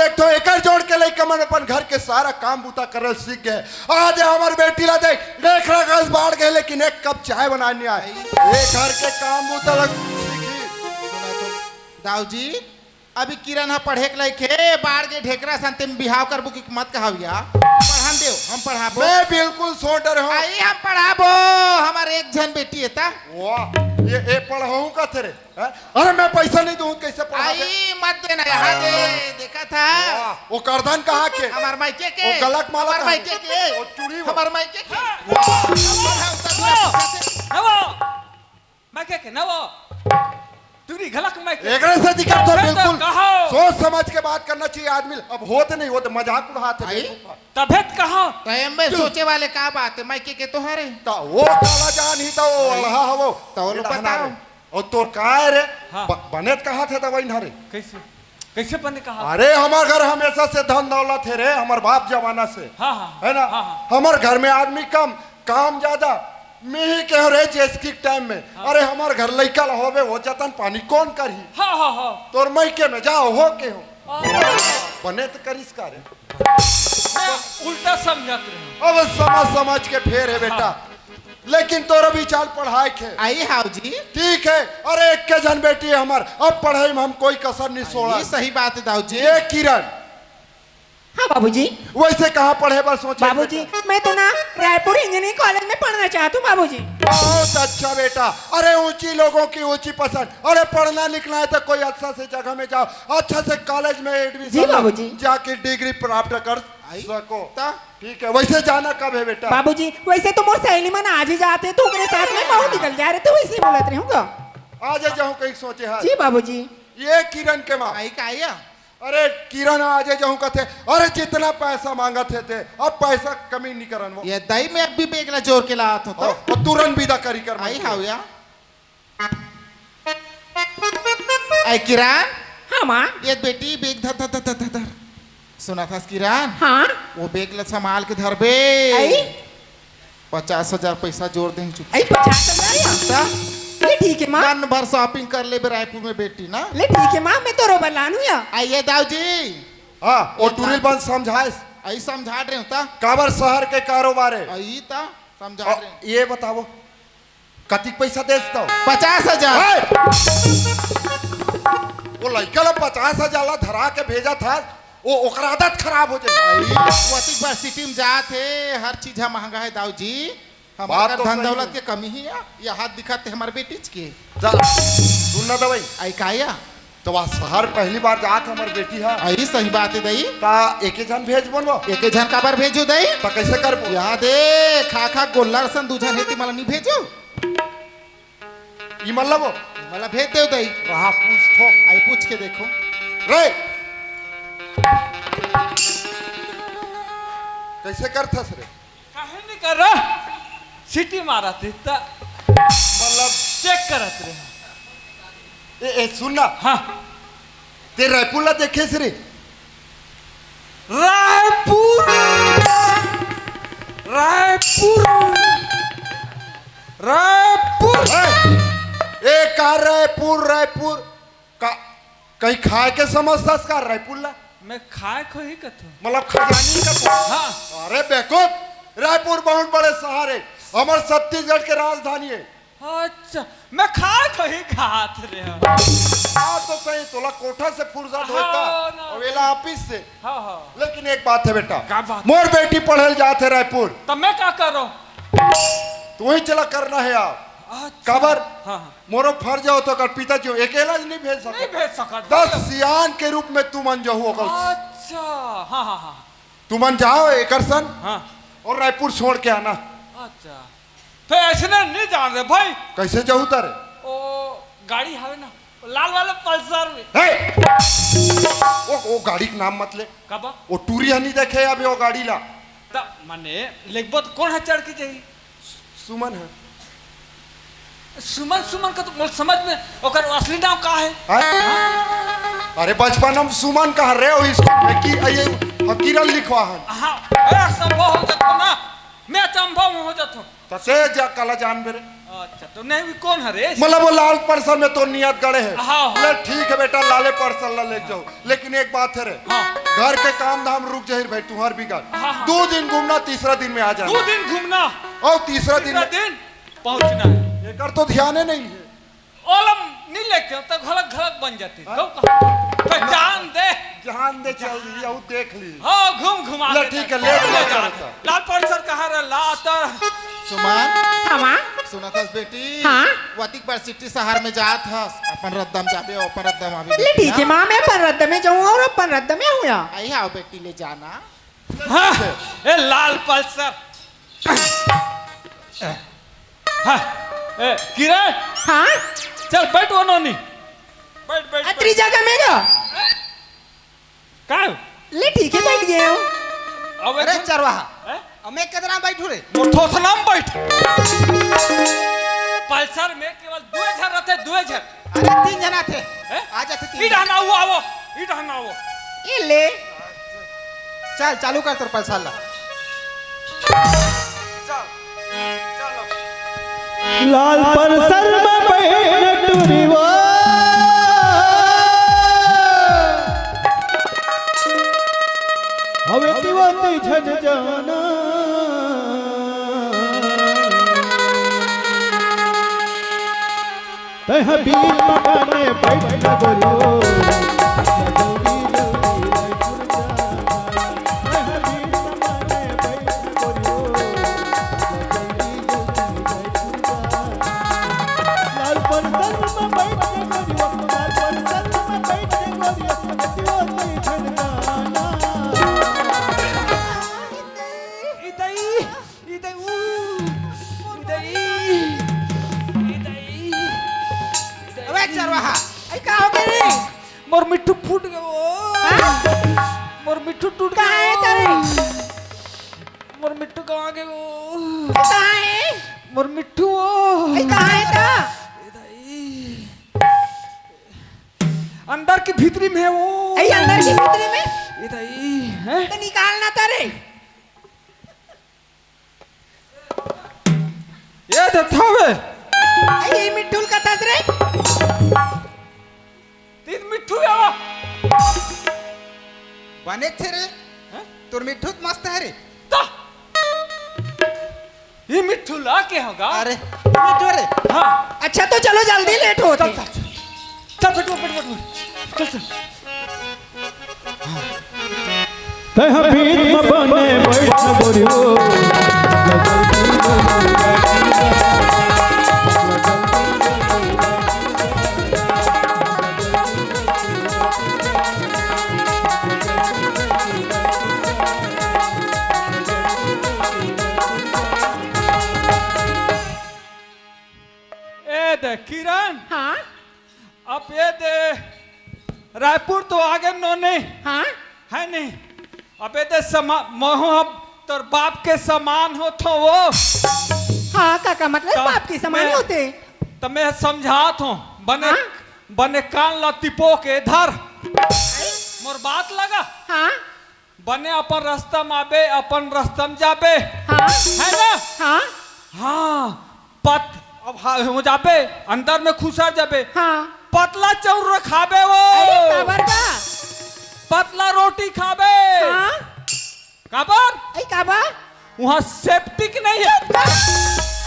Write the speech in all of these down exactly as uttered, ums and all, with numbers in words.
एक ठो एकर जोड़ के लइका मन अपन घर के सारा काम बूता करल सीख गए। आज हमर बेटी ला देख, ढेखरा कस बाढ़ गए, लेकिन एक कप चाय बनाए नहीं आए। ये घर के काम बूता ला सीखी। सुना तो, दाऊ जी, अभी किरण ह पढ़े के लायक हे, बाढ़ के ढेखरा संते में बिहाव करबो कि मत कहव या। पढ़न देव, हम पढ़ाबो। मैं बिल्कुल सोच रहे हूँ। आई हम पढ़ाबो, हमारे एक झन बेटी हे ता। वाह, ये, ये पढ़ाऊँ का थे रे? हैं? अरे मैं पैसा नहीं दूँ, कैसे पढ़ाबे? आई मत देना, यहाँ दे, देखा था। वाह, वो करधन कहाँ के? हमार मायके के। वो गलक माला हमार कहाँ मायके के? के। वो चूड़ी वो। हमार मायके के। वाह। ना वो। मायके के, ना वो। टूरी घलक मायके। एकरे से दिक्कत हो, तभे तो बिल्कुल। कहो। सोच समझ के बात करना चाहिए आदमी। अब होत नहीं, वो तो मजाक उड़ात हे, आई? बेवकूफ। तभे तो कहो। तो एमे सोचे वाले का बात हे, मायके के तो हरे। तो वो काला जान ही तो वो अड़हा हवो। तो वो लोग ये डहना बताओ। रे। अउ तोर काय रे? हाँ। ब-, बने त कहा थे दवाई ना रे। कैसे? कैसे बने कहा? अरे, हमर घर हमेशा से धन दौलत हे रे, हमर बाप जमाना से। हाँ, हाँ, है ना? हाँ, हाँ। हमर घर में आदमी कम, काम ज्यादा। मैं ही कह रे जेसकी टाइम में, हाँ। अरे, हमर घर लइका ला होबे, वो जतन पानी कौन करही? हाँ, हाँ, हाँ। तोर मइके में जाओ, हो के हो। हाँ। बने त करिस का रे? मैं उल्टा समझत रहे। अब समझ समझ के फेर हे बेटा। हाँ। लेकिन तोर विचार पढ़ाई के। आई हाव जी। ठीक है, अरे एक के झन बेटी हे हमर, अब पढ़ाई में हम कोई कसर नहीं छोड़ा। ये सही बात हे दाऊ जी। ये किरण। हाँ बाबूजी। वैसे कहाँ पढ़े बर सोचे बाबूजी, बेटा? मैं तो ना रायपुर इंजीनियरिंग कॉलेज में पढ़ना चाहता हूँ बाबूजी। बहुत अच्छा बेटा, अरे ऊंची लोगों की ऊंची पसंद, अरे पढ़ना लिखना है तो कोई अच्छा से जगह में जाओ, अच्छा से कॉलेज में एडमिशन जी लो, बाबूजी। जाके डिग्री प्राप्त कर आई? सको। ता? ठीक है, वैसे जाना कब है बेटा? बाबूजी, वैसे तो मोर सहेली मन आज ही जात हे, तो ओकरे साथ में बहुत निकल जा रहे, तो वैसे ही बोलत रहे हूँ। आज जाऊँ कहीं सोचे है। जी बाबूजी। ये किरण के माँ। आई का आया? अरे किरण आज जाऊँ कथे, अरे जितना पैसा मांगत हे ते, अब पैसा कमी नहीं करन वो। ये दाई मैं अभी बेग ला जोर के लात हों तो। और, और तुरंत विदा करी कर आई हाव या। ऐ किरण। हाँ, माँ। ये बेटी, बेग धर, धर, धर, धर, धर। सुना था किरण? हाँ। वो बेग ला संभाल के धरबे। आई? पचास हजार पैसा जोर दे चुप। आई, पचास हजार या? ता? ले ठीक है, माँ। मन भर shopping कर लेबे रायपुर में बेटी ना। ले ठीक है, माँ, मैं तो रोबर लानू या। आई ये दाऊ जी। हाँ, वो टूरिल बंद समझाए। आई समझा रहे हों ता। काबर शहर के कारोबार है। आई ता, समझा रहे हों। ये बताओ, कतिक पैसा दे देता हूँ? पचास हजार। हे! वो लइका ला पचास हजार ला धरा के भेजा था, वो ओकर आदत खराब हो जाए। अतिक बार सिटी में जात हे, हर चीज ह महंगा हे दाऊ जी। हमर बात तो धन सही दौलत हे। के कमी ही हे, ये हाथ दिखाते हमारे बेटी के। जा, सुन ना दवाई। आई का या? तो वह शहर पहली बार जात हे हमार बेटी हा। आई सही बात हे दई। ता एके झन भेजबो न वो। एके झन काबर भेजू दई? ता कैसे करबो? या दे, खा खा गोल्लर सन दू झन हे ती मला नहीं भेजू। ई मल्ला वो। मला भेज देव दई। रहा पूछ थो। आई पूछ के देखो। रे। कैसे करथस रे? काहे नहीं कर रहा? सिटी मारत हे त मतलब check करत रहे। ए, ए, सुन ना। हाँ। ते रायपुर ला देखे से रे? रायपुर, रायपुर, रायपुर। ए, ए, का रायपुर, रायपुर? का, कहीं खाए के समझथस का रायपुर ला? मैं खाए खोही कथों। मतलब खजानी कथों? हाँ। अरे बेवकूफ, रायपुर बहुत बड़े शहर हे, हमर छत्तीसगढ़ के राजधानी हे। अच्छा, मैं खाए खोही खात रहे हूँ। हाँ, तो सही, तोला कोठा से फुर्सत हाँ, होता, ना। अउ एला office से। हाँ, हाँ। लेकिन एक बात हे बेटा, का बात? मोर बेटी पढ़े ल जात हे रायपुर। तब मैं का करों? तू ही चला करना हे यार। अच्छा। काबर? हाँ, हाँ। मोरो फर्ज हे तो कर पिताजी हो, अकेला नहीं भेज सकत। नहीं भेज सकत। दस सियान के रूप में तुमन जाहू ओकर। अच्छा, हाँ, हाँ, हाँ। तुमन जाओ एकर सन हाँ। और रायपुर छोड़ के आना। अच्छा, तो ऐसे ना नहीं जान रहे भाई। कैसे जाहू तारे? ओ गाड़ी हवे ना, लाल वाला पल्सर में। हे! वो, वो गाड़ी के नाम मत ले। काबर? वो टूरी ह नहीं देखे अभी वो गाड़ी ला। त मने लेगबो तो कौन ह चढ़ के जाही? सुमन ह। सुमन, सुमन का तो मोर समझ में ओकर असली नाम का हे? हाँ? अरे बचपन हम सुमन कहा रे, वो स्कूल में की, ये, हम किरण लिखवा हन। हाँ, ए, संभव हो जातो ना, मैं अचंभव में हो जातो। त से जा कला जान बेरे। अच्छा, तो नहीं, वो कौन है रे? मतलब वो लाल पर्सन में तो नियत गड़े है। हाँ, हाँ। ले ठीक है बेटा, लाले पर्सन ला ले जाओ, लेकिन एक बात है रे। हाँ। घर के काम धाम रुक जाही भाई, तुंहर बिगड़। हाँ, हाँ। दू दिन घूमना, तीसरा दिन में आ जाना। दू दिन घूमना, अउ तीसरा दिन तीसरा में दिन पहुंचना हे। एकर तो ध्याने नहीं हे। ओला नहीं लेते हो तो घलक घलक बन जाती। हाँ? तो कहा, तो जान दे। जान दे, चल ली, अउ देख ली। हाँ, घूम घुमा ले, के ठीक है, ले, ले, ले ले जा। चलता। लाल पान सर कहाँ रहा? ला तर। सुमन। हाँ, माँ। सुनत हस बेटी? हाँ? वतिक बार सिटी शहर में जात हस, अपन रद्दा म जाबे, अपन रद्दा म आबे ले, बेटी, ठीक है, हाँ? माँ, मैं अपन रद्दा में जाऊँ अउ अपन रद्दा में हूँ या। आई आओ बेटी, ले जाना। हाँ, ए लाल पल्सर। हाँ, ए किरण। हाँ? चल बैठ वो नोनी। बैठ, बैठ, अतरी बैठ। जगह में गा। का? ले ठीक है, बैठ गए हो। अब अरे एक चरवाहा, हैं? अब मैं कदरा बैठू रे? मोर थोथना में बैठ। पल्सर में केवल दुए झन रहते, दुए झन। अरे तीन झन आथे। हैं? आ जाथे तीन ई झन। डहना वो आवो, ई डहना वो। ये ले। चल, चालू कर तोर पल्सर ला। चल, चल। लाल पल्सर में बैठ टुरी वो। हवे तिवती झन जाना। तैं ह बीच म बने बैठ न गोरियो। जल्दी जल्दी रायपुर जा। तैं ह बीच म बने बैठ न गोरियो। जल्दी जल्दी रायपुर जा। लाल पल्सर म बैठ न गोरियो, लाल पल्सर म बैठ न गोरियो, तिवती झन जाना। इतई। ई दई, ऊ, ई दई, ई दई, ई दई। अबे चरवाहा, अरे का हो गए रे? मोर मिट्ठू फूट गए वो। हाँ? मोर मिट्ठू टूट गए वो। कहाँ है तेरे? मोर मिट्ठू कहाँ गए वो? कहाँ है? मोर मिट्ठू वो। अरे कहाँ है ता? ई दई। अंदर की भीतरी में है वो। अरे अंदर की भीतरी में? ई दई, हैं? तो निकाल ना तेरे। ये तो था बे। अरे, ये मिट्ठू ल कथस रे। तीन मिट्ठू आवा। बने थे रे। हैं? तोर मिट्ठू तो मस्त है रे। ता। ये मिट्ठू ला के होगा? अरे, मिट्ठू रे। हाँ। अच्छा, तो चलो, जल्दी लेट होत हे। चल, चल, चल। चल, बैठ, बैठ, बैठ, बैठ। चल, चल। तैं ह बीच म बने बैठ न गोरियो। ए दे किरण। हाँ? अब ए दे, रायपुर तो आगे नोनी। हाँ? है नहीं? अब ए दे समा-, महूं अब तोर बाप के समान होथों वो। हाँ काका, मतलब त बाप के समान मैं, होथे। त मैं समझात हों, बने, हाँ? बने कान ला तिपो के धर। मोर बात लगा। हाँ? बने अपन रस्ता म आबे, अपन रस्ता म जाबे। हाँ। है ना? हाँ। हाँ, पत-, अब हा-, हो जाबे, अंदर में खुसर जाबे। हाँ। पतला चाउर खाबे वो। अरे, काबर का? पतला रोटी खाबे। हाँ। काबर? अरे, काबर? वहाँ सेप्टिक नहीं है। चुप कर।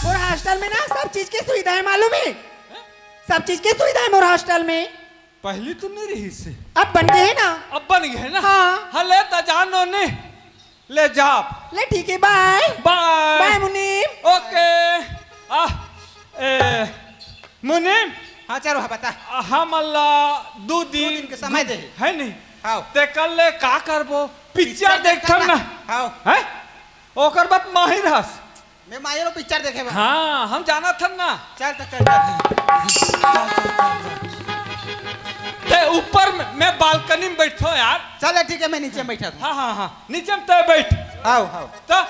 मोर हॉस्टल में ना सब चीज की सुविधा है, मालूम है? सब चीज की सुविधा है मोर हॉस्टल में। पहली तो नहीं रहिस हे। अब बन गए हे ना? अब बन गए हे ना? हाँ। हाँ, ले त जान नोनी। ले जा। ले ठीक है, बाय। बाय। बाय मुनीम। ओके। आ, ए, मुनीम। हाँ, चलो, हाँ, बता। आ, हमन ला दू दिन दू दिन के समय दे। है नहीं? हाँ। ते कल ले का करबो? पिक्चर पिक्चर देखथन देखथन ना। ना। हाँ। हैं? ओकर बाद माहिर हस। मैं मायरो पिक्चर देखे बा। हाँ, हम जानथन ना। चल तो चल, चल। ते ऊपर में, मैं बालकनी में बैठो यार। चल ठीक है, मैं नीचे में बैठा हूँ। हाँ, हाँ, हाँ, नीचे में ते बैठ। आओ, आओ। तो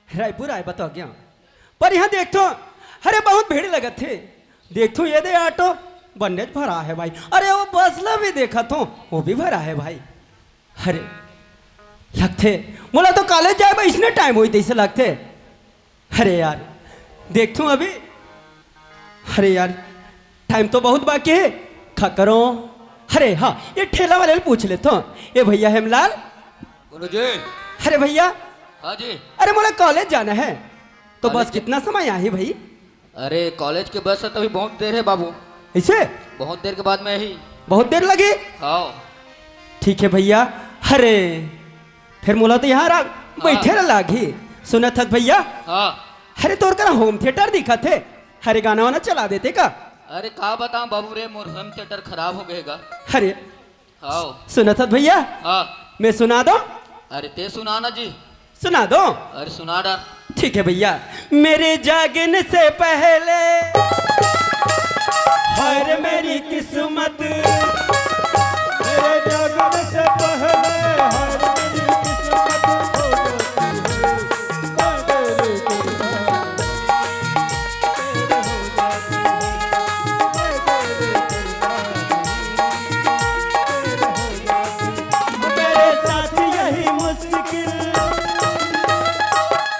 रायपुर आए बर तो आ गेंव, पर इहाँ देखथों, अरे बहुत भीड़ लगत हे। देखथों ये दे ऑटो बन्नेच भरा हे भाई। अरे वो बस ला भी देखथों, वो भी भरा हे भाई। अरे लगथे मोला तो कॉलेज जाए बर इसने टाइम होही तइसे लगथे। अरे यार देखथों अभी, अरे यार टाइम तो बहुत बाकी हे, का करों? अरे हाँ, ये ठेला वाले ले पूछ लेथों। ए भैया हेमलाल। बोलो जी। अरे भैया। हाँ जी। अरे मोला कॉलेज जाना हे, तो कॉलेज बस के- कितना समय आही भाई? अरे कॉलेज के बस ह तो अभी बहुत देर हे बाबू। अइसे? बहुत देर के बाद में आही। बहुत देर लगही? हाँ। ठीक हे भैया। अरे फेर मोला तो इहाँ रा-, हाँ। बइठे ला लागही। सुनत हस भैया? हाँ। अरे तोर करा होम थिएटर दिखत हे, अरे गाना वाना चला देते का? अरे का बतावं बाबू रे, मोर होम थिएटर खराब हो गे हे गा। अरे हाँ। सुनत हस भैया? हाँ। मैं सुना दों? अरे तें सुना ना जी। सुना दों? अरे सुना डार। ठीक हे भैया। मेरे जागने से पहले हर मेरी किस्मत, मेरे जागने से पहले हर मेरी किस्मत खो जाती है। मेरे साथ यही मुश्किल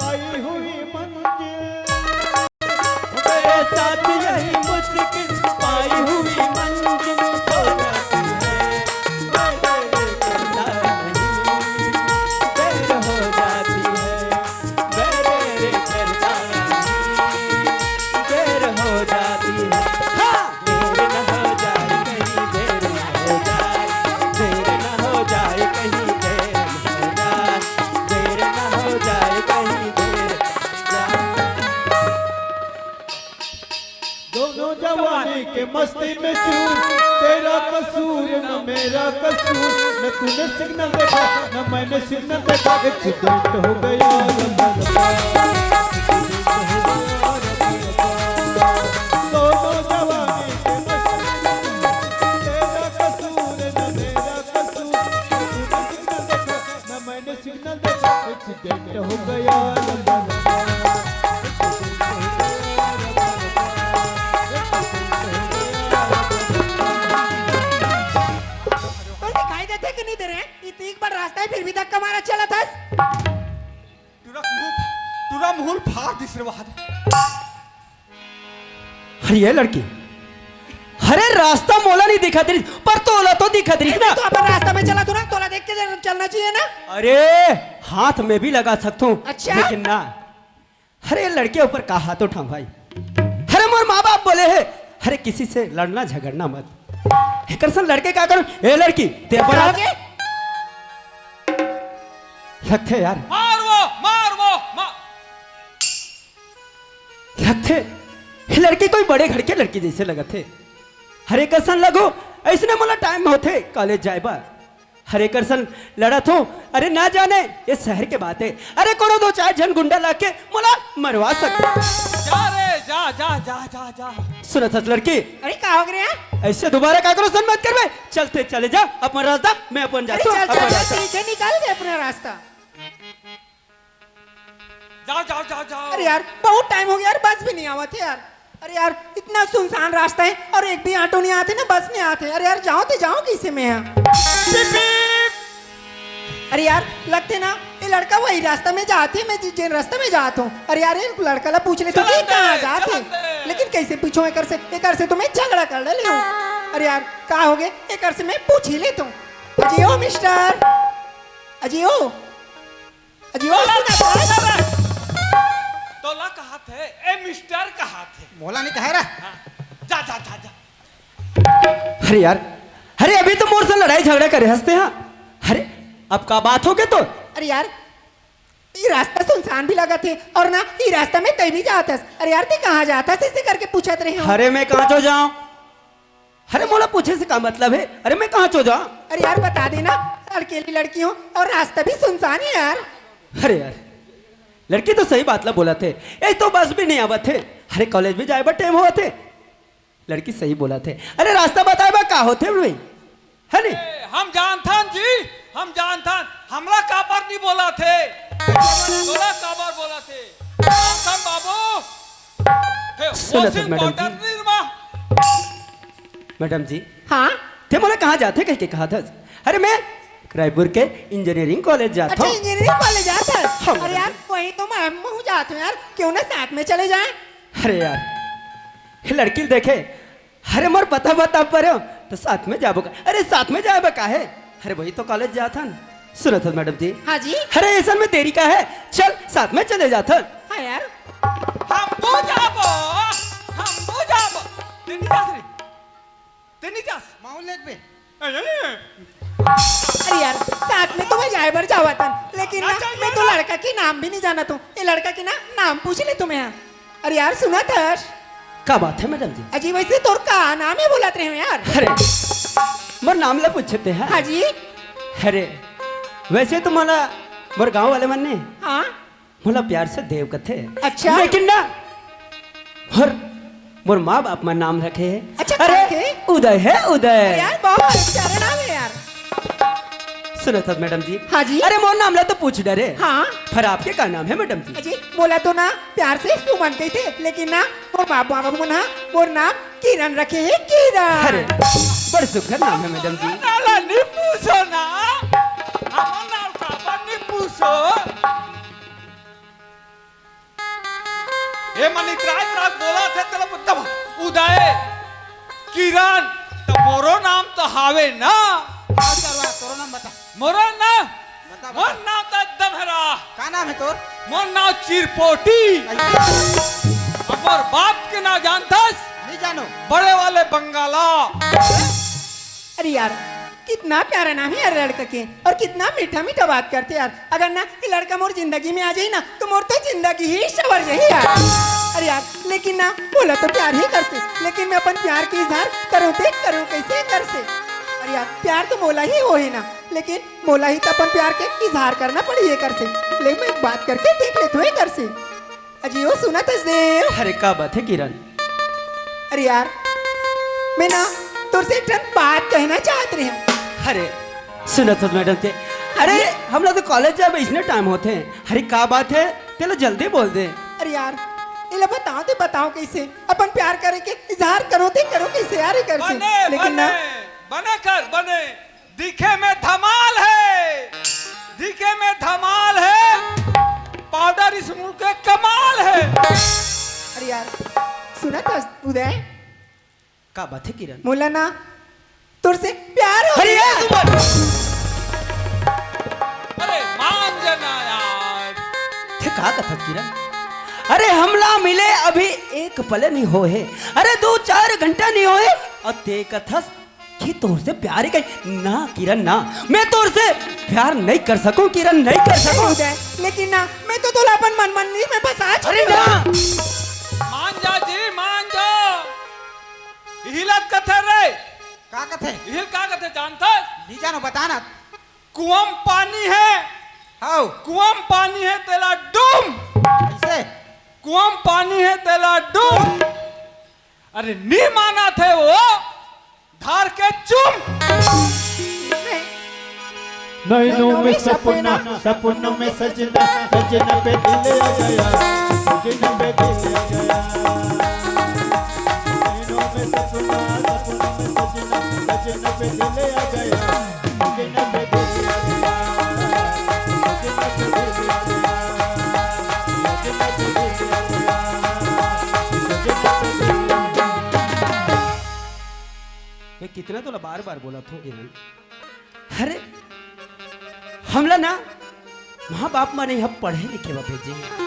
पाई हुई मंजिल, मेरे साथ यही मुश्किल पाई हुई मंजिल खो जाती है। देर हो जाती है। देर हो जाती है। हाँ। देर न हो जाए कहीं, देर न हो जाए, देर न हो जाए कहीं, देर न हो जाए, देर न हो जाए कहीं, देर न हो जाए। दोनों जवानी के मस्ती में चूर, तेरा कसूर न मेरा कसूर, न तूने सिग्नल देखा न मैंने सिग्नल देखा, एक्सीडेंट हो गया रे बरबाद। दोनों जवानी के मस्ती में चूर, तेरा कसूर न मेरा कसूर, न तूने सिग्नल देखा न मैंने सिग्नल देखा, एक्सीडेंट हो गया रे बरबाद। तो दिखाई देथे कि नहीं दे रहे हैं? इतनी एक बार रास्ता है, फिर भी धक्का मारा चलत हस। टुरा मुंह, टुरा मुंह फाड़ दिस रे वाह। अरे ये लड़की, अरे रास्ता मोला नहीं दिखत रहिस, पर तोला तो दिखत रहिस ना। तो अपन रास्ता में चलत हों ना, तोला देख के चलना चाहिए ना। अरे हाथ में भी लगा सकथों, अच्छा? लेकिन ना, अरे लड़के ऊपर का हाथ उठावं भाई? अरे मोर माँ बाप बोले हे, अरे किसी से लड़ना झगड़ना मत। एकर सन लड़के का करों? ए लड़की, तें अपन का हाथ होगे? लगथे यार। मार वो, मार वो, मार। लगथे, ये लड़की कोई बड़े घर के लड़की जइसे लगथे। अरे एकर सन लगो, अइसने मोला टाइम होथे कॉलेज जाए बर। अरे एकर सन लड़त हों, अरे ना जाने ये शहर के बात हे। अरे कोनो दो चार झन गुंडा लाके मोला मरवा सकथे। जा रे, जा, जा, जा, जा, जा। सुनत हस लड़की? अरे का होगे रे? अइसे दोबारा काकरो सन मत करबे। चल तें चले जा अपन रास्ता, मैं अपन अरे जाथों, चल, अपन चल, चल, रास्ता। ठीक हे, निकाल दे अपना रास्ता। जाओ, जाओ, जाओ, जाओ। अरे यार, बहुत टाइम हो गया यार, बस भी नहीं आवत हे यार। अरे यार, इतना सुनसान रास्ता हे अउ एक भी ऑटो नहीं आथे ना, बस नहीं आथे। अरे यार, जावं ते जावं कइसे मैं यहाँ? Beep, beep. अरे यार, लगथे ना ये लड़का वही रास्ता में जाथे, मैं जि-, जेन रास्ता में जात हों। अरे यार, ये लड़का ला पूछ लेथों कि चलन कहाँ दे, जाथे। चलन दे। लेकिन कइसे पूछों एकर से, एकर से तो मैं झगड़ा कर डरे हों। अरे यार, का होगे, एकर से मैं पूछ ही लेथों। अजी ओ मिस्टर, अजी ओ। अजी, ओ, सुन, सुन, सुन। तोला कहाथे, ए मिस्टर कहाथे। मोला नहीं कहे रे। हाँ। जा, जा, जा, जा। अरे यार, अरे अभी तो मोर से लड़ाई झगड़ा करे हस तें, हाँ। अरे, अब का बात होगे तोर? अरे यार, ये रास्ता सुनसान भी लगथे अउ ना, ये रास्ता में तें भी जात हस। अरे यार, तें कहाँ जात हस, इसे करके पूछत रहे हों। अरे मैं कहाँ चो जावं? अरे मोला पूछे से का मतलब हे? अरे मैं कहाँ चो जावं? अरे यार बता दे ना, अकेली लड़की हों अउ रास्ता भी सुनसान हे यार। अरे यार, लड़की तो सही बात ला बोलत हे, एक तो बस भी नहीं आवत हे। अरे कॉलेज भी जाए बर टाइम होवत हे। लड़की सही बोलत हे। अरे रास्ता बताए बर का होथे भाई? हे नहीं? ए, हम जानथन जी, हम जानथन। हमला काबर नहीं बोलत हे? तोला काबर बोलत हे? सुनत हस, मैडम जी? मैडम जी, हाँ। ते मोला कहाँ जाथे कहिके कहा थस? अरे, मैं रायपुर के इंजीनियरिंग कॉलेज जात हूँ। अच्छा, इंजीनियरिंग कॉलेज जात हस? हाँ, अरे मैडम यार, जी। वही तो मैं, मैं हूँ जात हूँ यार, क्यों ना साथ में चले जाएं? अरे यार, ये लड़की देखे, अरे, मोर पता बता परेव, तो साथ में जाबो का? अरे, साथ में जाए बा काहे? अरे, वही तो कॉलेज जात हन। सुनत हस, मैडम जी? हाँ जी। अरे, ऐसन में देरी का है? चल, साथ में चले जात हन। हाँ यार। हम वो जाबो, हम वो जाबो। तेनी जास रे, तेनी जास। माहौल लेत बे। अरे, अरे यार, साथ में तो मैं जाए बर जावत हन, लेकिन ना, ना, चाहिए मैं तो ना। लड़का के नाम भी नहीं जानत हूँ। ये लड़का के ना नाम पूछ ले तुम्हें। अरे यार, सुनत हस? का बात है मैडम जी? अजी, वैसे तोर का नाम है बोलत रहे हो यार? अरे, मोर नाम ला पूछते हैं? हाँ जी। अरे, वैसे तो मोला मोर गांव वाले मन ने हाँ। मोला प्यार से देव कथे। अच्छा। लेकिन ना, हर मोर माँ बाप मन नाम रखे है। अच्छा, अरे, का रखे? उदय है, उदय। अरे यार, बहुत प्यारा नाम है यार। सुनत हस मैडम जी? हाँ जी। अरे, मोर नाम ला तो पूछ डरे। हाँ। पर आपके का नाम है मैडम जी? अजी, मोला तो ना प्यार से सुमन कहिथे, लेकिन ना मोर माँ बाप मन हा मोर नाम किरण रखे है, किरण। अरे, बड़ सुघर नाम है मैडम जी। नाला नहीं पूछो ना, हमर नाम काबर नहीं पूछो? ए मनिकराज, राज बोलत हे, तेला मतलब उदय, किरण, त मोरो नाम त हावे ना। हाँ, सरवा, तोरो नाम बता। मोरो नाम, बता, बता। मोर नाम त एकदम हरा। का नाम है तोर? मोर नाम चिरपोटी। अच्छा। अब मोर बाप के नाम जानथस? नहीं जानो। बड़े वाले बंगाला। अरे यार, कितना प्यारा नाम है यार लड़का के, और कितना मीठा मीठा बात करथे यार। अगर ना ये लड़का मोर जिंदगी में आ जाही ना, तो मोर तो जिंदगी ही सवर जाही यार। अरे यार, लेकिन ना, मोला तो प्यार ही करथे, लेकिन मैं अपन प्यार के इजहार करूँ ते करूँ कैसे करसे? अरे यार, प्यार तो मोला ही होहे ना, लेकिन मोला ही तो अपन प्यार के इजहार करना पड़ही ये करसे। ले, मैं एक बात करके देख लेथों ये करसे। अजी, ओ सुनत हस देव? अरे, का बात है किरण? अरे यार, मैं ना तोर से एक ठन बात कहना चाहत रहे हूँ। अरे, सुनत हस मैडम के? अरे, हमला तो कॉलेज जाए बर इसने टाइम होथे। अरे, का बात है? तेला जल्दी बोल दे। अरे यार, एला बताओ ते बताओ कैसे? अपन प्यार करे के इजहार करो ते करो कैसे यार, ये कर से? बने, लेकिन ना बने, बने कर, बने। दिखे में धमाल है, दिखे में धमाल है, पाउडर इस मुंह के कमाल है। अरे यार, सुनत हस उदय? का बात है किरण? मोला ना तोर से प्यार हो अरे गया। यार, तू मत। अरे मान जाना यार। ते का कथस किरण? अरे हमला मिले अभी एक पल नहीं होहे। अरे दो चार घंटा नहीं होहे। अउ ते कथस कि तोर से प्यार ही कहीं ना किरण ना, मैं तोर से प्यार नहीं कर सकूं किरण, नहीं कर सकूं। उदय, लेकिन ना मैं तो तोला अपन मन मंदिर में बसा अरे चुकी ना। हूँ। मान जा जी, मान जा। इही ला कथे रे। का कथे? इही ला का कथे जानथस? नहीं जानो, बता ना। कुआं म पानी है। हाउ। कुआं म पानी है तेला डूम। कैसे? कुआं म पानी है तेला डूम। अरे नी मानत हे वो, धार के चुम। नैनों में सपना, सपनों में सजना, सजना पे दिल आ गया, सजना पे दिल आ गया। नैनों में सपना, सपनों में सजना, सजना पे दिल आ गया, सजना पे दिल आ गया, सजना पे दिल आ गया, सजना पे दिल आ गया। मैं कितना तोला बार बार बोलत हूँ किरण, अरे हमला ना माँ बाप मन यहाँ पढ़े लिखे बर भेजे हे,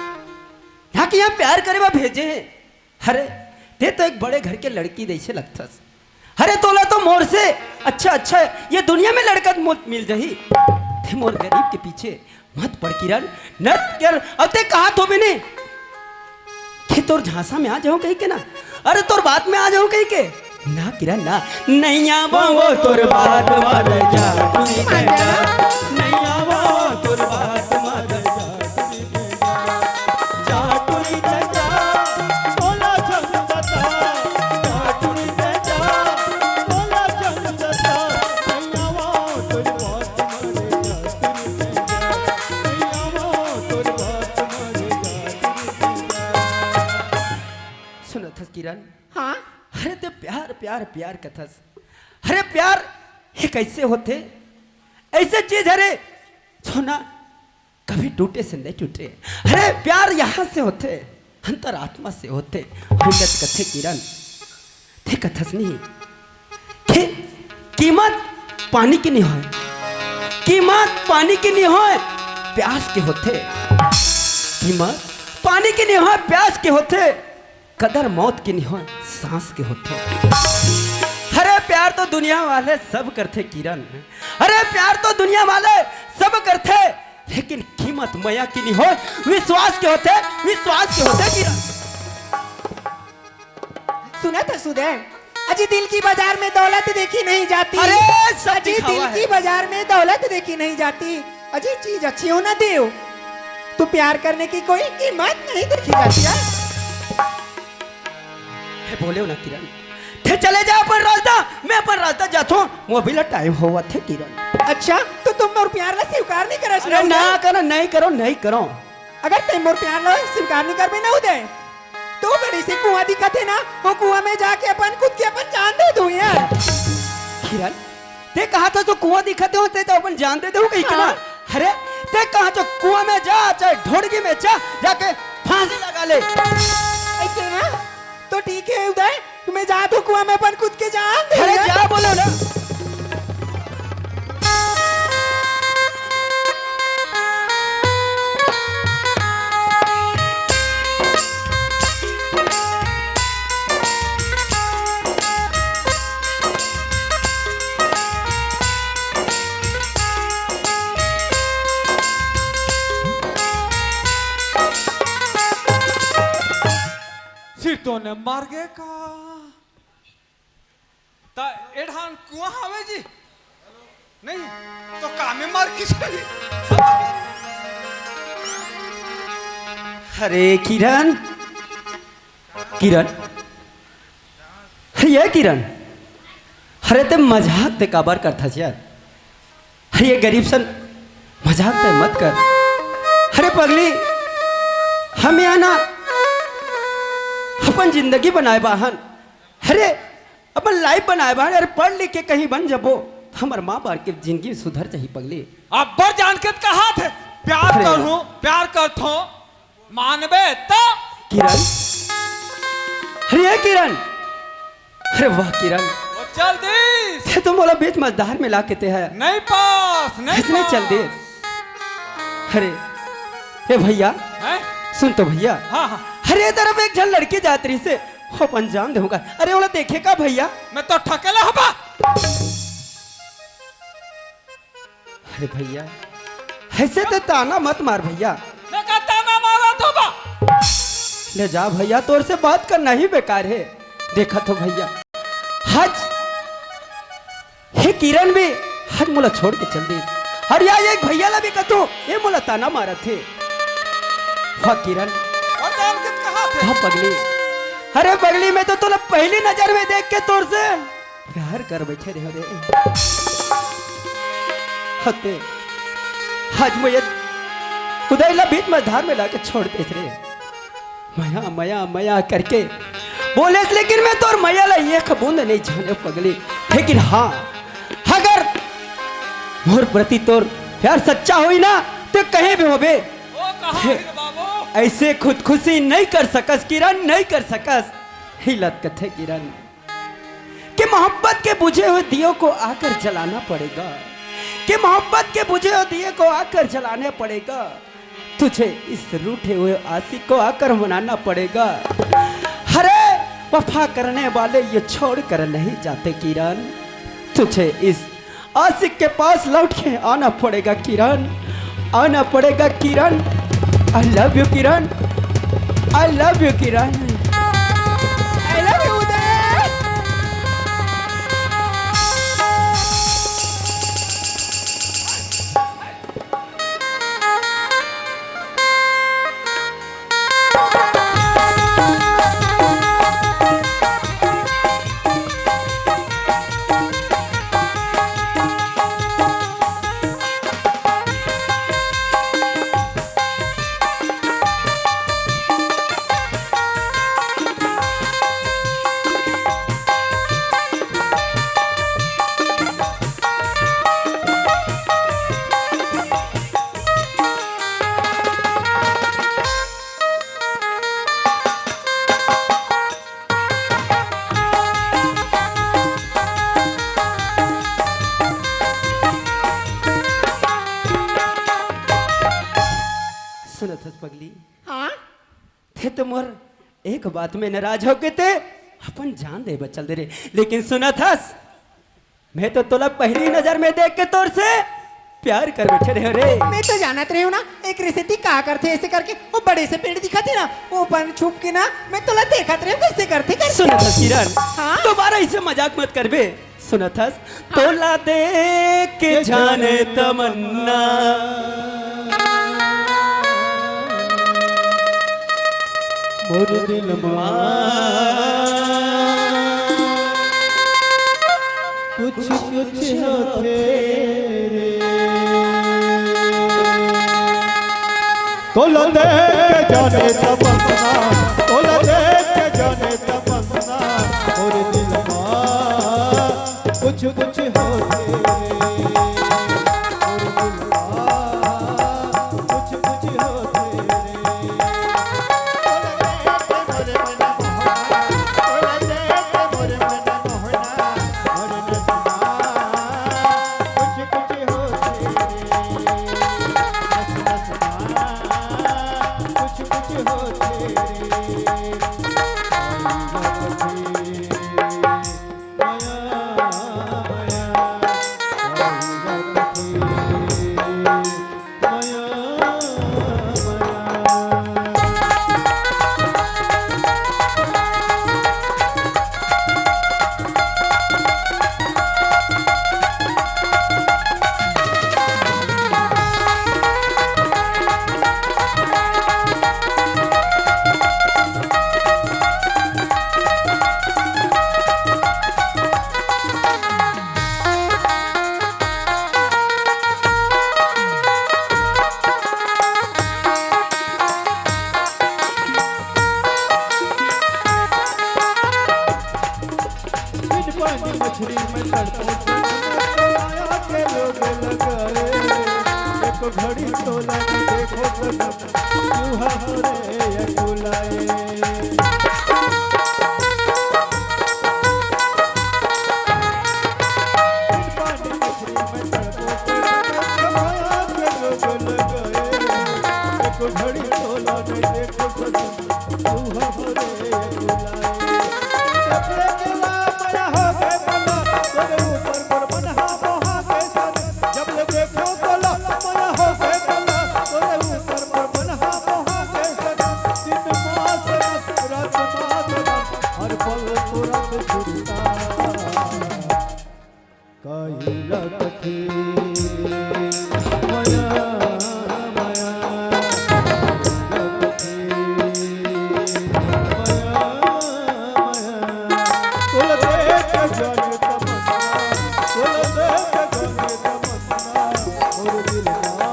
ना कि यहाँ प्यार करे बर भेजे हे। अरे ते तो एक बड़े घर के लड़की जैसे लगथस। अरे तोला तो मोर से अच्छा अच्छा ये दुनिया में लड़का मो-, मिल जाही। ते मोर गरीब के पीछे मत पड़ किरण, मत कर। अब ते कहा तो मैंने कि तोर झांसा में आ जाऊं कहीं के ना, अरे तोर बात में आ जाऊं कहीं के ना किरण ना। नहीं आवा वो तोर बात मार जा, तू ही बेटा। नहीं आवा वो तोर बात मार जा, तू ही बेटा। जा टुरी जा, जा, तोला झंडता। जा टुरी जा, जा, तोला झंडता। नहीं आवा तोर बात मार जा, तू ही बेटा। नहीं आवा तोर बात मार जा, तू ही बेटा। सुनो किरण, हाँ? अरे ते प्यार, प्यार, प्यार कथस। अरे प्यार, ये कैसे होथे? ऐसे चीज हरे, जो ना कभी टूटे से नहीं टूटे। अरे प्यार यहाँ से होथे, अंतरात्मा से होथे। हिंदत कथे किरण, ते कथस नहीं। कि कीमत पानी के नहीं होय, कीमत पानी के नहीं होय, प्यास के होथे। कीमत पानी के नहीं होय, प्यास के होथे। कदर मौत के नहीं होय, सांस के होथे। अरे प्यार तो दुनिया वाले सब करथे किरण, अरे प्यार तो दुनिया वाले सब करथे, लेकिन कीमत मया की नहीं होय, विश्वास के होथे, विश्वास के होथे किरण। सुनत हस उदय, अजी दिल की बाजार में दौलत देखी नहीं जाती। अरे, सब अजी दिखावा दिल है। की बाजार में दौलत देखी नहीं जाती। अजी चीज अच्छी हो ना देव, तो प्यार करने की कोई कीमत नहीं देखी जाती है। हे बोले ना किरण, ते चले जा अपन रास्ता, मैं अपन रास्ता जाथो, मोर भी ला टाइम होवत हे किरण। अच्छा, तो तुम मोर प्यार ला स्वीकार नहीं करस अरे ना उदय? करो, नहीं करो, नहीं करो। अगर ते मोर प्यार ला स्वीकार नहीं करबे ना उदय, तो बड़े से कुआं दिखत हे ना, वो कुआं में जाके अपन खुद के अपन जान दे दूं यार। किरण, ते कहा था जो कुआं दिखत हे, ते तो अपन जान दे दे कहीं के ना। हाँ। अरे, ते कहा जो कुआं में जा, चाहे ढोड़गी में जा, जाके फांसी लगा ले। ऐसे ना, तो ठीक है उदय, मैं जाथो कुआं में अपन खुद के जान दे अरे यार। जा बोलो ना। सिर तो ने मार गए का? ता एढ़ान कुआं हवे जी? नहीं, तो कामे मार किस? अरे किरण, किरण, अरे ये किरण, अरे ते मजाक ते काबर करथस यार? अरे ये गरीब सन मजाक ते मत कर। अरे पगली, हम यहाँ ना अपन जिंदगी बनाए बाहन, अरे अपन लाइफ बनाए बाहन, अरे पढ़ लिख के कहीं बन जबो, हमर माँ बाप के जिंदगी सुधर जाही पगली। अब्बर जान के कहा थे, प्यार अरे करहूं, प्यार करथो, मानबे तो। किरण, अरे ये किरण, अरे वाह किरण, वो चल दिस। ते तो मोला बीच मझधार में ला के ते है। नहीं पास, नहीं इसने पास। चल दिस। अरे, ए भैया, हैं? सुन तो भैया। हाँ, हाँ। अरे, ए तरफ एक झन लड़की जात रहिसे, हो अपन जान देहूंगा। अरे, ओला देखे का भैया? मैं तो ठकेला हबा। अरे भैया, ऐसे ते ताना मत मार भैया। मैं का ताना मारा तो बा? ले जा भैया, तोर से बात करना ही बेकार है। देखा तो भैया, आज हे किरण भी आज मोला छोड़ के चल दे। अरे यार, एक भैया ला भी कतो, ये मोला ताना मारत हे। वाह किरण, और जान के कहा थे? वाह पगली, अरे पगली, मैं तो तोला पहली नजर में देख के तोर से प्यार कर बैठे रहे रे। हते, आज मैं ये उदय ला बीच मझधार में लाके छोड़ देस रे। मया, मया, मया करके बोलेस, लेकिन मैं तोर मया ला एक बूंद नहीं जाने पगली। लेकिन हाँ, अगर मोर प्रति तोर प्यार सच्चा होई ना, तो कहीं भी होबे, ओ, कहाँ हे, है रे बाबू? ऐसे खुदकुशी नहीं कर सकस किरण, नहीं कर सकस। हिलत कथे किरण कि मोहब्बत के बुझे हुए दियों को आकर जलाना पड़ेगा, कि मोहब्बत के बुझे हुए दिए को आकर जलाना पड़ेगा। तुझे इस रूठे हुए आशिक को आकर मनाना पड़ेगा। अरे, वफा करने वाले ये छोड़ कर नहीं जाते किरण, तुझे इस आशिक के पास लौट के आना पड़ेगा किरण, आना पड़ेगा किरण। I love you Kiran, I love you Kiran. I love you उदय। के ते मोर एक बात में नाराज होके ते अपन जान दे बचल दे रे। लेकिन सुनत हस, मैं तो तोला पहली नजर में देख के तोर से प्यार कर बैठे रहे रे। मैं तो जानत रहे हूँ ना, एक रेसेती का करथे ऐसे करके, वो बड़े से पेड़ दिखत हे ना, वो बन छुप के ना, मैं तोला देखत रहे हूँ कैसे करथे करके। सुनत हस किरण, हाँ? दोबारा ऐसे मजाक मत करबे। सुनत हस, तोला देख के जाने तमन्ना, मोर दिल मा कुछ कुछ होथे रे। तोला देख के जाने तमन्ना, तोला देख के जाने तमन्ना, मोर दिल मा कुछ कुछ होथे रे, मोर दिल मा कुछ कुछ होथे रे। तोला देख के मोरे मन मोहना, तोला देख के मोरे मन मोहना, मोर नैना कुछ कुछ होथे रे, नस नस मा कुछ कुछ होथे रे। बिन पानी मछरी में तड़पो, माया के रोग लगे। एक घड़ी तोला न देखो सनम, क्यों हंस रे अकुलाए। बिन पानी मछरी में तड़पो, माया के रोग लगे। एक घड़ी तोला न देखो सनम, काहिला कथे मया, मया, काहिला कथे मया, मया। तोला देख के जाने तमन्ना, तोला देख के जाने तमन्ना, मोर दिल मा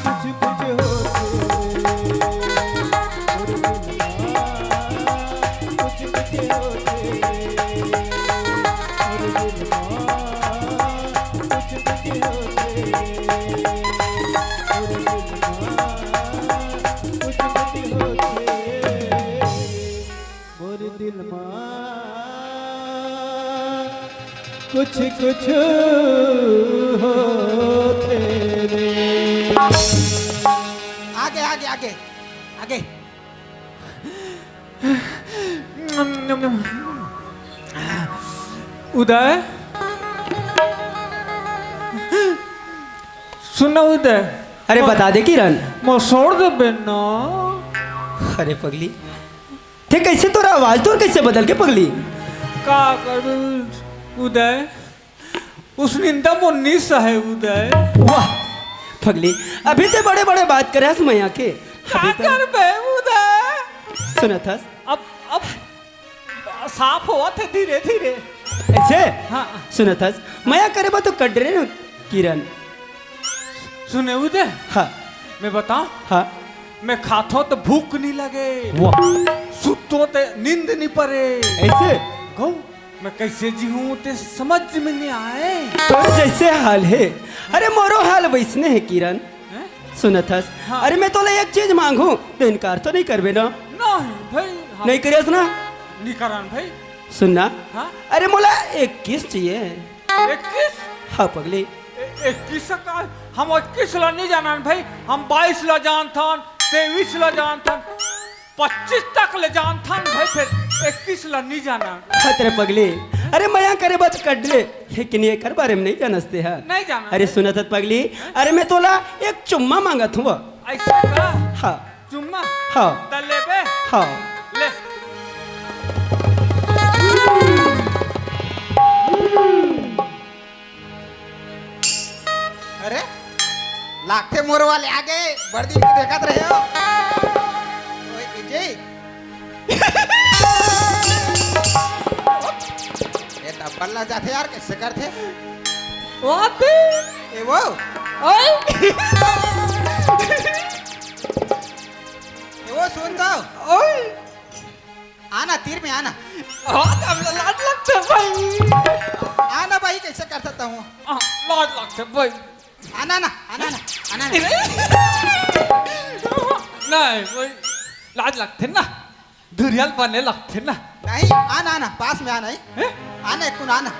कुछ कुछ होथे रे, मोर दिल मा कुछ कुछ होथे रे। मोर दिल मा कुछ कुछ होथे रे। आगे, आगे, आगे, आगे। उदय, सुन ना उदय। अरे बता दे किरण। मोर छोड़ देबे ना। अरे पगली, ते कैसे तोर आवाज तोर कैसे बदल गे पगली? का करूं उदय, ओइसने त मोर निस हे उदय। वाह पगली, अभी ते बड़े-बड़े बात करे हस मया के। का अभी ते करबे उदय? सुनत हस? अब, अब साफ होवत हे धीरे-धीरे। अइसे? हाँ। सुनत हस? मया करे बर तो कर डरे न किरण। सुने उदय? हाँ। मैं बताऊं? हाँ। मैं खाथों त भूख नइ लगे। वाह। सुतों त नींद नइ परे। अइसे? कहूं, मैं कइसे जीहूं ते समझ में नइ आय। तोर जइसे हाल हे, अरे मोरो हाल वइसने हे किरण। हैं? सुनत हस? हाँ। अरे मैं तोला एक चीज मांगहूं, ते इनकार तो नइ करबे ना? नहीं भाई, हाँ। नइ करेस ना? नइ करन भाई। सुन ना। हाँ? अरे मोला एक kiss चाहिए। एक kiss? हाँ पगली। ए-, एक kiss का? हम एक kiss ला नइ जानन भाई, हम बाईस ला जानथन, तेईस ला जानथन। पच्चीस तक ले जानथन भाई, फेर इक्कीस ला नहीं जाना। हत रे पगली, अरे मया करे बर कड्डे, लेकिन एकर बारे में नहीं जानस ते हा। नहीं जाना। अरे सुनत हत पगली, अरे मैं तोला एक चुम्मा मांगत हूँ। ऐसे का? हाँ। चुम्मा? हाँ। त लेबे? हाँ। ले। अरे, लागथे मोर वाले आगे, बड़ दिन के देखत रहे हो। ओए, ए जी। ए डब्बल ला जाथे यार, कैसे करथे? वापी। ए वो। ओए। ए वो, सुन तो। ओए। आना, तीर में आना। हाँ, अब लाज लगथे भाई। आना भाई, कैसे करता हूँ? हाँ, लाज लगथे भाई। आना ना, आना ना, आना ना। नहीं भाई, लाज लगथे ना। दुरियाल बने लगथे ना। नहीं, आना, आना, पास में आना, हैं? आना, एक कुन आना।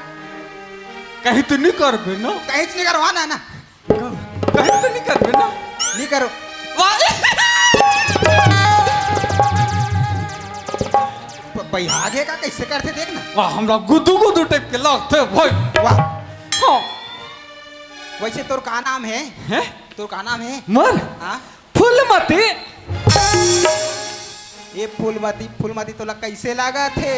कहीं तो नहीं करबे ना? कहीं तो नहीं करो, आना, आना। कहीं तो नहीं करबे ना? नहीं करो। वाह! ब-, बइहा गे का, कैसे करथे देख ना। वाह, हमरा गुदू गुदू टाइप के लगथे भाई। वाह। हाँ। वैसे तोर का नाम है? हैं? तोर का नाम है? मोर? हाँ। फूलमती। ए फूलमती, फूलमती तोला कैसे लागत हे?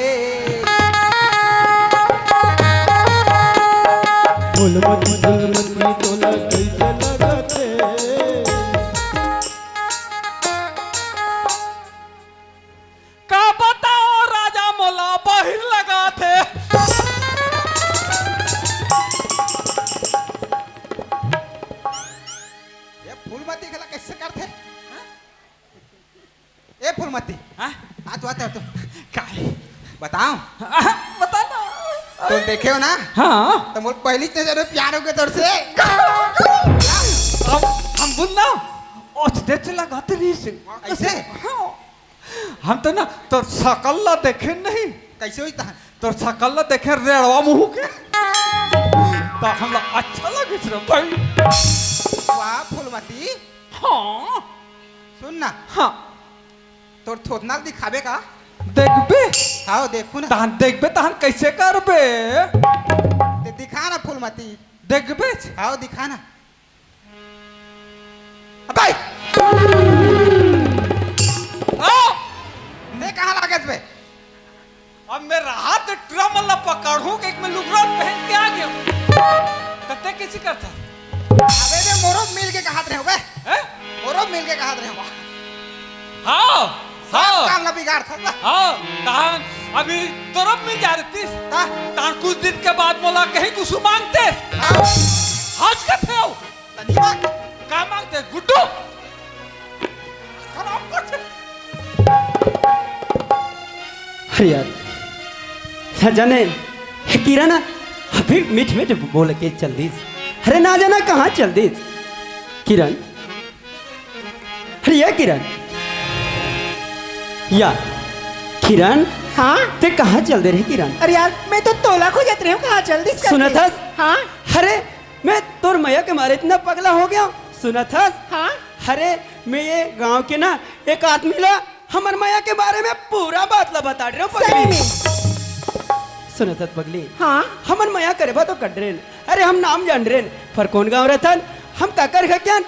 फूलमती, फूलमती तोला कैसे लागत हे? का बताओ राजा, मोला बहिर लागत हे। ए फूलमती, घला कैसे करथे? ए फूलमती। हाँ? आ तो, आ तो, आ तो। काहे? बताओ। हाँ, बता ना। तो देखे हो ना? हाँ। तो मोर पहली नजर में प्यार हो गया तोर से। अब हम बोल ना, ओछ दे चला गाते रही से। ऐसे? हाँ। हम तो ना तोर शकल ला देखे नहीं। कैसे होई तहन? तोर शकल ला देखे रेड़वा मुँह के। तो हमला अच्छा लगे रे भाई। वाह फूलमती। हाँ। सुन ना। हाँ। तोर थोथना ल दिखाबे का? देखबे? हाव, देखू ना। तहन देखबे, तहन कैसे करबे? ते दिखा ना फूलमती। देखबे? हाव, दिखा ना। अबे! आओ! ते कहाँ लागत बे? अब मैं रहा तो टूरा मन ला पकड़हूँ कि मैं लुगरा पहन के आ गया। त ते कैसे करथा? अबे बे, मोरो मिल के कहत रहे हो बे। हैं? मोरो मिल के कहत रहे हो। हाँ, सब हाँ। काम ला बिगाड़था बे। हाँ, तहन अभी तोरो मिल जा रहतीस। हाँ। तहन कुछ दिन के बाद मोला कहीं कुछ मांगतेस। हाँ। हंस के थे हो। तनी बात। का मांगते गुड्डू? खराब करथे। अरे यार, ना जाने हे किरण अभी मीठ मीठ बोल के चल दिस। अरे ना जाना कहाँ चल दिस किरण। अरे ये किरण, या किरण। हाँ? ते कहाँ चल दे रहे किरण? अरे यार, मैं तो तोला खोजत रहे हूँ, कहाँ चल दिस करके? सुनत हस? हाँ? अरे मैं तोर मया के मारे इतना पगला हो गया हूँ। सुनत हस? हाँ? अरे मैं ये गांव के ना एक आदमी ला हमर मया के बारे में पूरा बात ला बता रहे हूँ पगली। सही में? सुनत हस पगली? हाँ। हमन मया करे बा तो कड्रेन। अरे हम नाम जान रेन, पर कौन गांव रहथन? हम काकर घर के हन?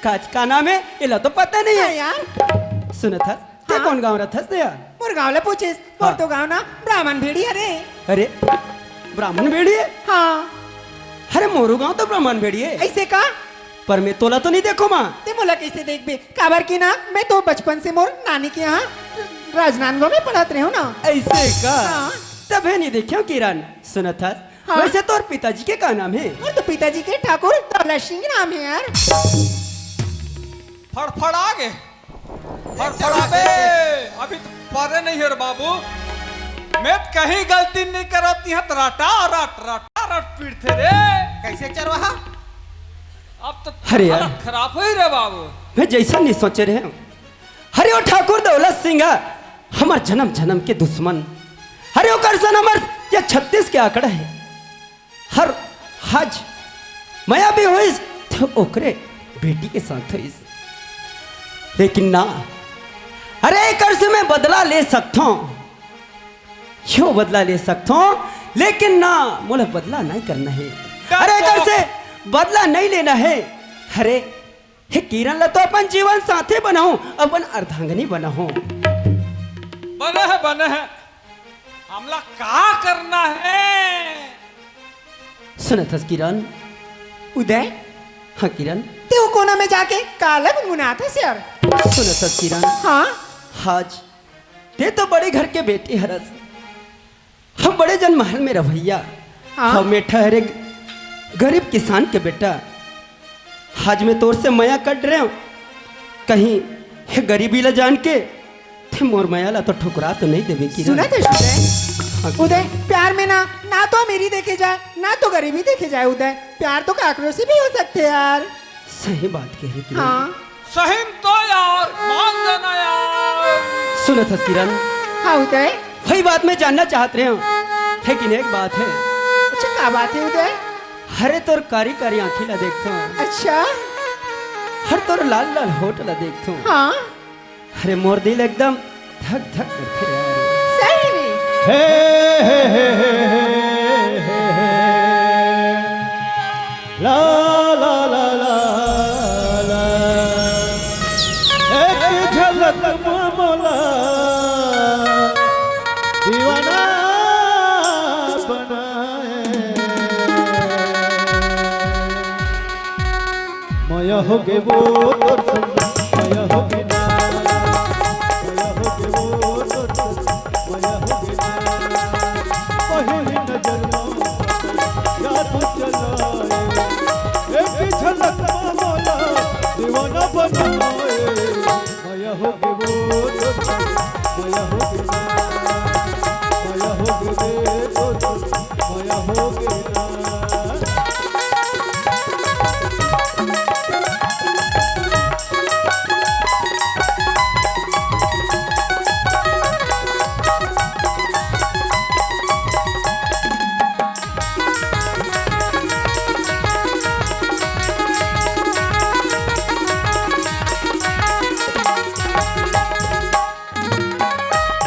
का, का नाम है? एला तो पता नहीं है। हाँ यार। सुनत हस? ते हाँ। कौन गांव रथस दे? मोर गांव ले पूछिस, मोर हाँ। तो गांव ना ब्राह्मण भेड़ी हरे। अरे, ब्राह्मण भेड़ी है? हाँ। अरे, मोरो गांव तो ब्राह्मण भेड़ी है। ऐसे का? पर मैं तोला तो नहीं देखो माँ। ते मोला कैसे देखबे? काबर की ना, मैं तो बचपन से मोर नानी के यहाँ राजनांदगांव में पढ़त रहे हूँ ना। ऐसे का? हाँ। तबे नहीं देखियो किरण। सुनत हस? हाँ। वैसे तोर पिताजी के का नाम है? मोर तो पिताजी के ठाकुर दौलत सिंह नाम है यार। फड़फड़ा गे। फड़फड़ाबे, अभी तो परे नहीं है रे बाबू। मैं तो कहीं गलती नहीं करत, यहाँ तो रटा रट, रटा रट पीटथे रे। कैसे चरवाहा? अब तो अरे यार। हालत खराब होई रे बाबू। मैं जैसा नहीं सोचे रहे हूँ। अरे वो ठाकुर दौलत सिंह है, हमार जन्म जन्म के दुश्मन। अरे ओकर सन हमार ये छत्तीस के आंकड़ा है। हर हज मया भी होइस तो ओकरे बेटी के साथ होइस। लेकिन ना, अरे एकर से मैं बदला ले सकथों, यो बदला ले सकथों, लेकिन ना, मोला बदला नहीं करना हे। अरे एकर से बदला नहीं लेना हे। अरे हे किरण ला तो अपन जीवन साथी बनाहूं, अपन अर्धांगिनी बनाहूं। बने हे, बने हे। हमला का करना हे? सुनत हस किरण? उदय, हाँ किरण। ते वो कोना में जाके काला गुनगुनात हस यार? सुनत हस किरण? हाँ। आज ते तो बड़े घर के बेटी हरस, हम बड़े जन महल में रहवइया। हाँ। हम ए ठहरे गरीब किसान के बेटा। आज मैं तोर से मया कर रहेंव, कहीं हे गरीबी ला जान के ते मोर मया ला तो ठुकरा तो नहीं देबे किरण? सुनत हस उदय, उदय, प्यार में ना, ना तो अमीरी देखे जाए, ना तो गरीबी देखे जाए उदय। प्यार तो काकरो से भी हो सकथे यार। सही बात कहे तू। हाँ। सही में तो यार, मान जाना यार। सुनत हस किरण? हाँ उदय। वही बात मैं जानना चाहत रहेंव, लेकिन एक बात हे। अच्छा, का बात हे उदय? अरे तोर कारी कारी आँखी ला देखथों। अच्छा। अरे तोर लाल लाल होठ ला देखथों। हाँ। अरे मोर दिल एकदम धक धक करथे यार। सही में। हे, हे, हे, हे, हे, हे, हे। ला, ला, ला, ला, ला। एक झलक में मोला दीवाना बनाए। मया होगे वो तोर संग, मया होगे ना। मया होगे वो तोर संग, मया होगे ना। पहली नजर में जादू चलाए, एक झलक में मोला दीवाना बनाए। मया होगे वो तोर संग, मया होगे ना। मया होगे वो तोर संग, मया होगे ना।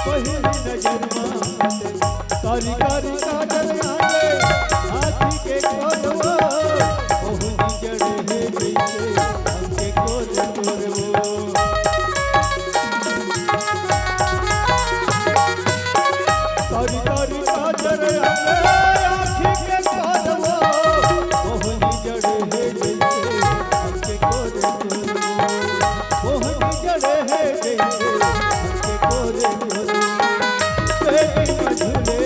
पहिली नजर मा कारी कारी काजल आले, आँखी के कोरवा, ओहनी जड़े हे जैसे हमके कोरे कोरवो। कारी कारी काजल आले, आँखी के कोरवा, ओहनी जड़े हे जैसे हमके कोरे कोरवो। ओहनी जड़े हे जैसे हमके कोरे कोरवो। पेटी में झूले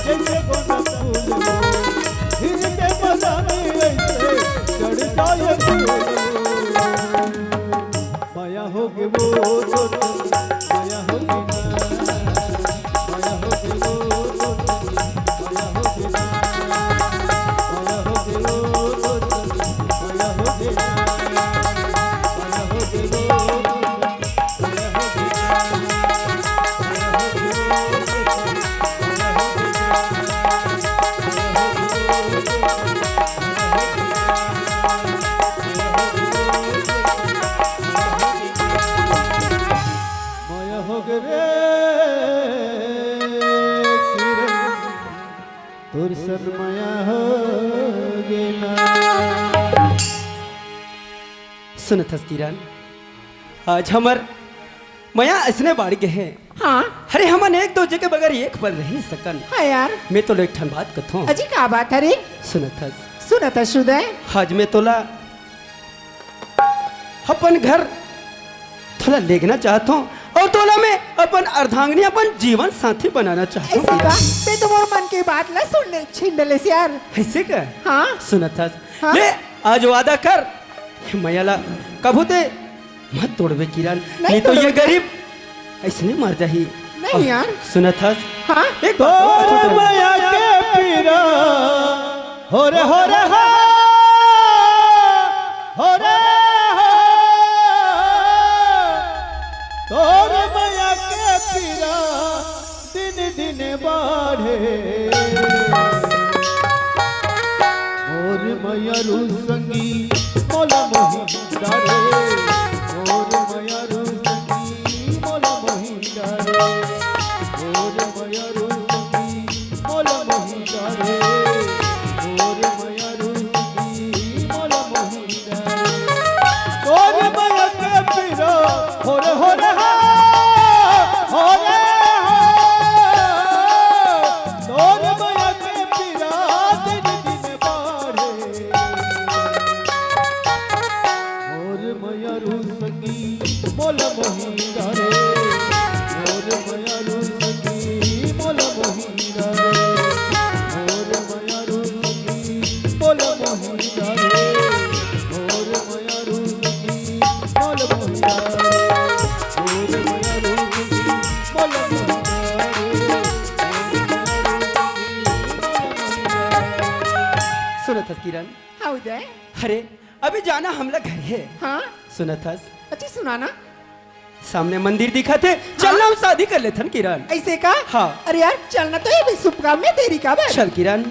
जैसे गोंदा फूल हो, हिरते मदानी ऐसे चढ़ता ये फूल हो। मया होगे वो तोर संग, मया होगे ना। मया होगे वो तोर संग, मया होगे ना। मया होगे वो तोर संग, मया होगे ना। मया होगे वो तोर संग। मया होगे रे किरण, तोर संग मया होगे ना। सुनत हस किरण, आज हमर मया अइसने बाढ़ गे हे। हाँ। अरे हमन एक दूजे के बगैर एक पल रह नहीं सकन। हाँ यार। मैं तोला एक ठन बात कथों। अजी का बात हे रे? सुनत हस। सुनत हस उदय। आज मैं तोला अपन घर तोला लेगना चाहत हों अउ तोला मैं अपन अर्धांगिनी, अपन जीवन साथी बनाना चाहत हों। अइसे का? ते तो मोर मन के बात ला सुन ले, छीन ले यार। अइसे का? हाँ। सुनत हस। हाँ? ले, आज वादा कर, ये मया ला कभू ते मत तोड़बे किरण, नहीं नहीं तो ये तोड़ूंगा। गरीब अइसने मर जाही। नहीं यार। सुनत हस? हाँ? एक बात और तोर सुन। मया के पीरा, हो रे, हो रे, हो। हो रे, हो। तोर मया के पीरा दिन दिन बाढ़े। मोर मया रू संगी मोला मोही डारे। मोर मया रू संगी सुनत हस किरण? हाँ उदय। अरे, अभी जाना हमला घर हे। हाँ। सुनत हस? अच्छा सुना ना। सामने मंदिर दिखत हे, चल ना, हाँ। हम शादी कर लेथन किरण। ऐसे का? हाँ। अरे यार, चलना तो ये भी शुभ काम में देरी का बा। चल किरण।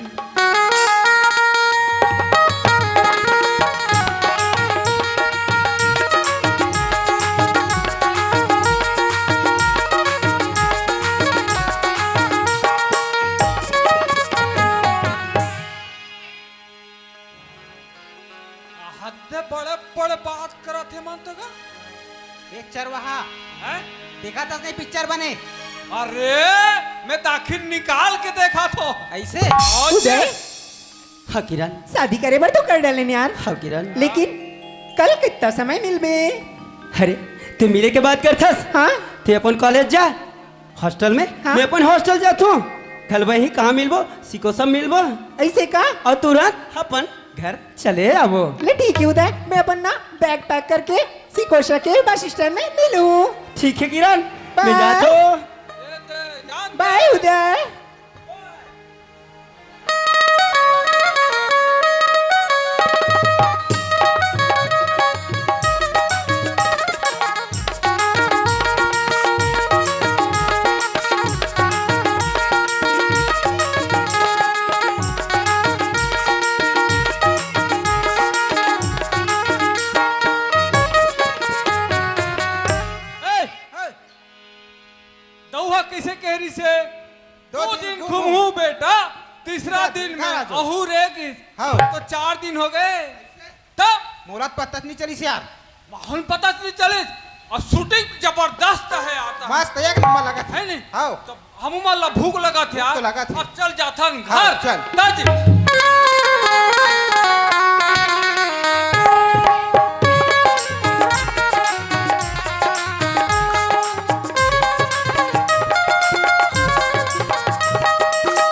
हद बड़े बड़े बात करत हे मन तो का? ए चरवाहा, हैं? देखत हस नहीं पिक्चर बने? अरे, मैं दाखिल निकाल के देखत हों। ऐसे? और उदय, हाँ किरण। शादी करे बर तो कर डालेन यार। हाँ किरण। लेकिन कल कितना समय मिलबे? अरे, तैं मिले के बात करथस? हाँ। तैं अपन कॉलेज जा, हॉस्टल में, हाँ? मैं अपन हॉस्टल जाथों। कल वही कहाँ मिलबो? सिकोसा मिलबो। ऐसे का? और तुरंत अपन घर चले आबो। ले ठीक हे उदय, मैं अपन ना बैग पैक करके सिकोसा के बस स्टैंड में मिलूं। ठीक हे किरण, मैं बाय। जाथों। बाय उदय। ए, ए, दउहा कइसे कह रहिस हे? दो दो दिन दिन घूमहूं घूमहूं। बेटा, तीसरा तीसरा दिन दिन में घर आ जाओ। अहू रह गइस। हाँ। तो चार दिन हो गए। तब मोला तो पता नहीं चलिस यार। माहौल पता नहीं चलिस। और शूटिंग जबरदस्त हे, आता हे। मस्त, एक नंबर लगत हे। है नहीं? हाँ। तो हमू मन ला भूख लगत हे यार। तो लगत हे। अब चल जाथन हाँ, घर। चल। दाजी।